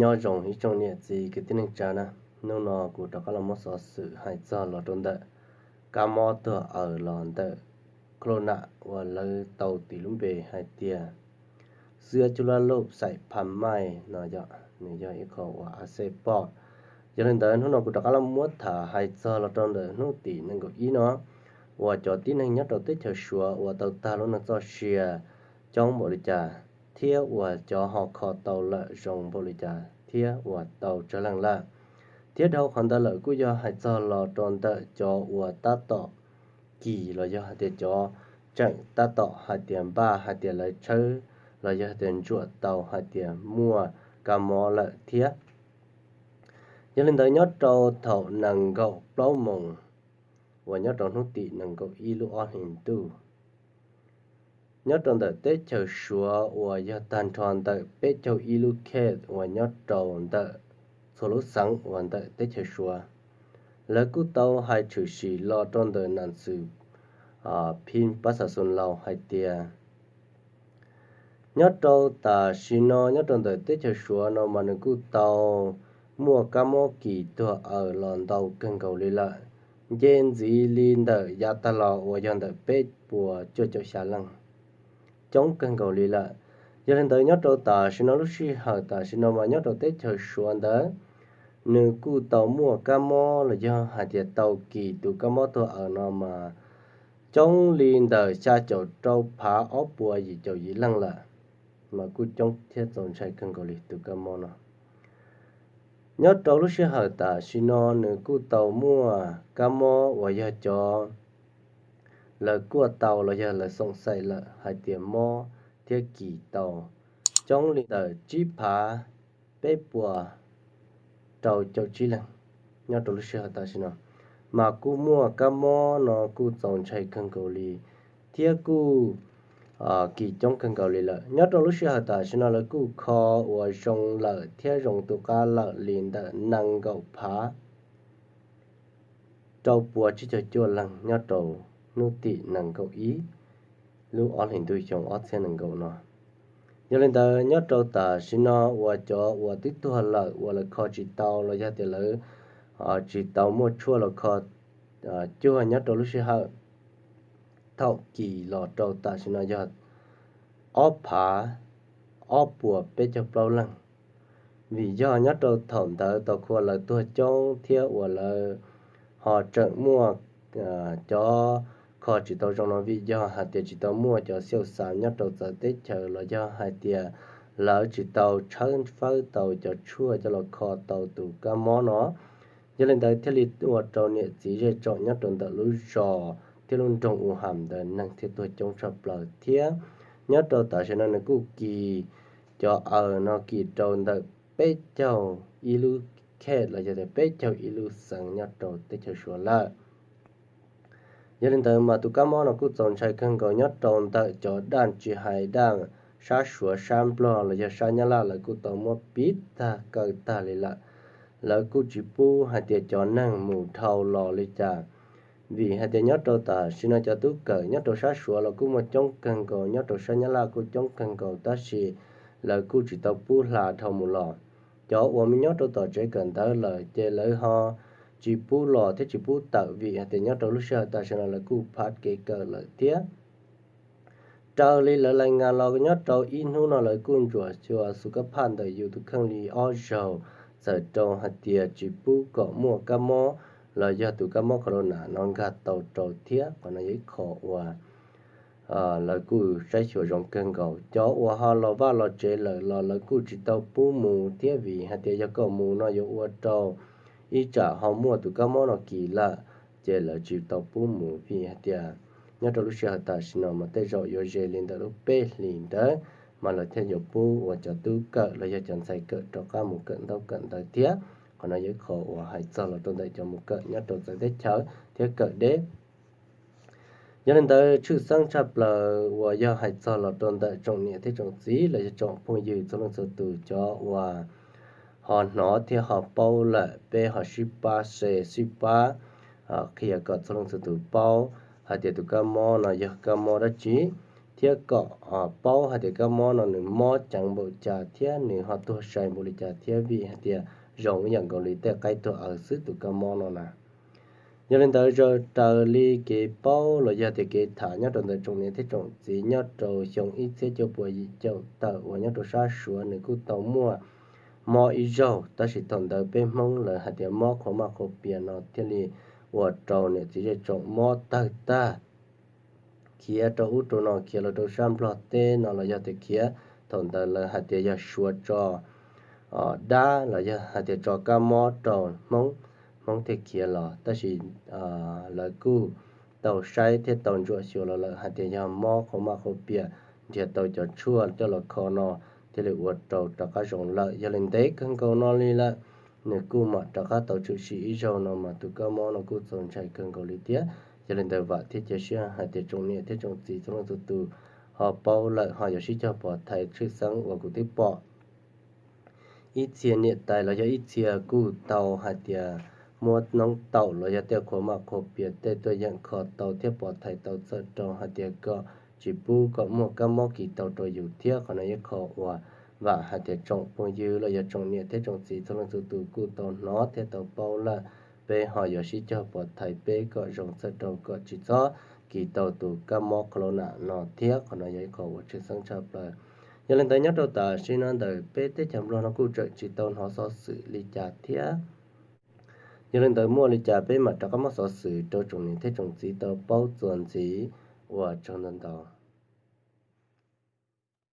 Nyob zoo ib tsoom niam txiv kwv tij neej tsa na, hnub no kuv rov qab los muab xov xwm hais txog los rau ntawm kab mob tuag aws los ntawm khaus lus nam uas lawv tau tis lub npe hais tias xwb cuj lab lub xaim pha maij no yog, nws yog ib qho uas a xej poj. Yog li ntawd hnub no kuv rov qab los muab tham hais txog los rau ntawm hnub tim nees nkaum ib no uas cov tib neeg nyob rau teb chaws Suav uas tau tag lub neej txoj sia coob npaum li cas thiab uas cov ho kho tau lawm zoo npaum li cas thiab uas tau tsawg leej lawm. Thiab dhau qhov ntawd lawm kuj yog hais txog los rau ntawm cov uas tab tom kis los yog hais tias cov tseem tab tom hais tias npaj hais tias lawv tshawb los yog hais tias ntsuam tau hais tias muaj kab mob lawm thiab. Yog li ntawd nyob rau thaum nees nkaum plaub moos uas nyob rau hnub tim nees nkaum ib lub ob hlis ntuj, nyob rau ntawm teb chaws Suav uas yog tag nrho ntawm peb caug ib lub khej uas nyob rau ntawm txhua lub xeev uas ntawm teb chaws Suav, lawv kuj tau hais tshwm sim los rau ntawm nam xwm phim pab xav xus laus hais tias nyob rau tam sim no nyob rau ntawm teb chaws Suav no mas nws kuj tau muaj kab mob kis tuag aws los ntau kawg nkaus li lawm, nce ntxiv li ntawm yav tag los uas yog ntawm peb puas cuaj caum xya leej, coob kawg nkaus li lawm. Yog li ntawd nyob rau tam sim no lub sij hawm tam sim no mas nyob rau teb chaws Suav ntawd nws kuj tau muaj kab mob los yog hais tias tau kis tus kab mob tuag aws no mas coob li ntawm xya caum rau phav ob puas yim caum yim leej lawm, mas kuj coob thiab txaus ntshai kawg nkaus li tus kab mob no. Nyob rau lub sij hawm tam sim no nws kuj tau muaj kab mob uas yog cov lawv kuaj tau los yog lawv xoom xaim lawm hais tias mob thiab kis tau coob li ntawm tsib phav peb puas rau caum tsib leeg nyob rau lub sij hawm tam sim no, mas kuj muaj kab mob no kuj txaus ntshai kawg nkaus li thiab kuj kis coob kawg nkaus li lawm. Nyob rau lub sij hawm tam sim no lawv kuj kho uas zoo lawm thiab zoo tus qab lawm li ntawm nees nkaum phav rau pua tsib caug cuaj leeg nyob rau hnub tim nees nkaum ib lub ob hlis ntuj xyoo ob txhiab nees nkaum no. Yog li ntawd nyob rau tam sim no uas cov uas twb tuag lawm uas lawv kho tsis tau los yog tias lawv tsis tau muaj tshuaj los kho cuag nyob rau lub sij hawm thaum kis los rau tam sim no yog ob phav ob puas peb caug plaub leeg. Vim yog nyob rau thaum ntawd tau khuav lawv tuag coob thiab uas lawv ho tseem muaj cov kho tsis tau zoo no vim yog hais tias tsis tau muaj cov xiauj xav nyob rau txawv teb chaws los yog hais tias lawv tsis tau tshawb fawb tau cov tshuaj coj los kho tau tus kab mob no. Yog li ntawd thiaj li ua rau niam txiv zej tsoom nyob rau ntawm lub zos thiab lub nroog U Ham ntawd neeg thiaj tuag coob tshaj plaws thiab nyob rau tam sim no nws kuj kis cov aws no kis rau ntawm peb caug ib lub khej los yog tias peb caug ib lub xeev nyob rau teb chaws Suav lawm. Yog li ntawd mas tus kab mob no kuj txaus ntshai kawg nkaus nyob rau ntawm cov daj tsis hais daj sab Suav sab Nplog los yog sab Nyab Laj lawv kuj tau muab pib tag kaw tag li lawm. Lawv kuj tsis pub hais tias cov neeg mus dhau los li cas, vim hais tias nyob rau tam sim no cov tub kawm nyob rau sab Suav los kuj muaj coob kawg nkaus, nyob rau sab Nyab Laj kuj coob kawg nkaus tab sis lawv kuj tsis tau pub hla dhau mus los. Cov uas nyob rau tom tsev kawm ntawv lawm ces lawv ho tsis pub los thiab tsis pub tawm vim hais tias nyob rau lub sij hawm tam sim no lawv kuj phab kev kawm lawm thiab. Raws li lawv lais ngas los nyob rau ib hnub no lawv kuj ntsuam xyuas xus kab phaj ntawm yus tus kheej li ob zaug, txawm rau hais tias tsis pub kom muaj kab mob los yog tus kab mob khaus lus nam no nkag tau rau thiab. Qhov no yog ib qho uas lawv kuj saib xyuas zoo kawg nkaus. Cov uas ho los vaj los tsev lawm los lawv kuj tsis tau pub mus thiab vim hais tias yog kom mus no yuav ua rau ib tsam ho muaj tus kab mob no kis lawm, ces lawv tsis tau pub mus vim hais tias nyob rau lub sij hawm tam sim no mas tej zaum yuav ze li ntawm lub peb hlis ntawd mas lawv thiaj yuav pub uas cov tub kawm los yog cov ntxhais kawm rov qab mus kawm ntaub kawm ntawv thiab. Qhov no yog ib qho uas hais txog los rau ntawm cov mus kawm nyob rau txawv teb chaws thiab kawm deb. Yog li ntawd tshwj xeeb tshaj plaws uas yog hais txog los rau ntawm tsoom niam thiab tsoom txiv los yog tsoom phooj ywg txhua leej txhua tus cov uas ho hnov thiab ho paub lawm peb ho sib pab share sib pab qhia kom txhua leej txhua tus paub hais tias tus kab mob no yog kab mob dab tsi, thiab kom paub hais tias kab mob no nws mob ceev npaum cas thiab nws ho tuag sai npaum li cas thiab, vim hais tias zoo ib yam nkaus li tej qaib tuag aws xwb tus kab mob no na. Yog li ntawd, raws li kev paub los yog tias kev tham nyob rau ntawm tsoom niam thiab tsoom txiv nyob rau xyoo ib txhiab cuaj puas yim caum tawm uas nyob rau sab Suav nws kuj tau muaj mob ib zaug, tab sis thaum ntawd peb Hmoob lawv hais tias mob qhua maj qhua pias no thiaj li ua rau niam txiv zej tsoom mob tawg tag, khiav rau ub rau no, khiav los rau sab Nplog teb no los yog tias khiav, thaum ntawd lawv hais tias yog Suav tso dab los yog hais tias tso kab mob rau Hmoob, Hmoob thiaj khiav los. Tab sis lawv kuj tau saib thiab tau ntsuam xyuas los lawm hais tias yog mob qhua maj qhua pias, nrhiav tau cov tshuaj coj los kho no thiaj li ua rau rov qab zoo lawm. Yog li ntev kawg nkaus no li lawm, nws kuj mam rov qab tau tshwm sim ib zaug no mas tus kab mob no kuj txaus ntshai kawg nkaus li thiab. Yog li ntawd vam thiab cia siab hais tias tsoom niam thiab tsoom txiv txhua leej txhua tus ho paub lawm ho yuav sib cog pov thaiv. Tshwj xeeb uas kuv twb pom ib txhia niam tais los yog ib txhia kuj tau hais tias muab noob taum los yog tej qhua maj qhua pias tej tuaj yeem kho tau thiab pov thaiv tau txhawm rau hais tias kom tsis pub kom muaj kab mob kis tau rau yus thiab. Qhov no yog qhov uas vam hais tias tsoom phooj ywg los yog tsoom niam thiab tsoom txiv txhua leej txhua tus kuj tau hnov thiab tau paub lawm, peb ho yuav sib cog pov thaiv peb kom zoo txhawm rau kom tsis txhob kis tau tus kab mob corona no thiab. Qhov no yog ib qho uas tshwj xeeb tshaj plaws. Yog li ntawd, nyob rau tam sim no ntawm peb teb chaws Nplog no kuj tseem tsis tau hnov xov xwm li cas thiab. Yog li ntawd, muaj li cas peb mam rov qab muab xov xwm rau tsoom niam thiab tsoom txiv tau paub txuas ntxiv. Ua tsaug ntau ntau.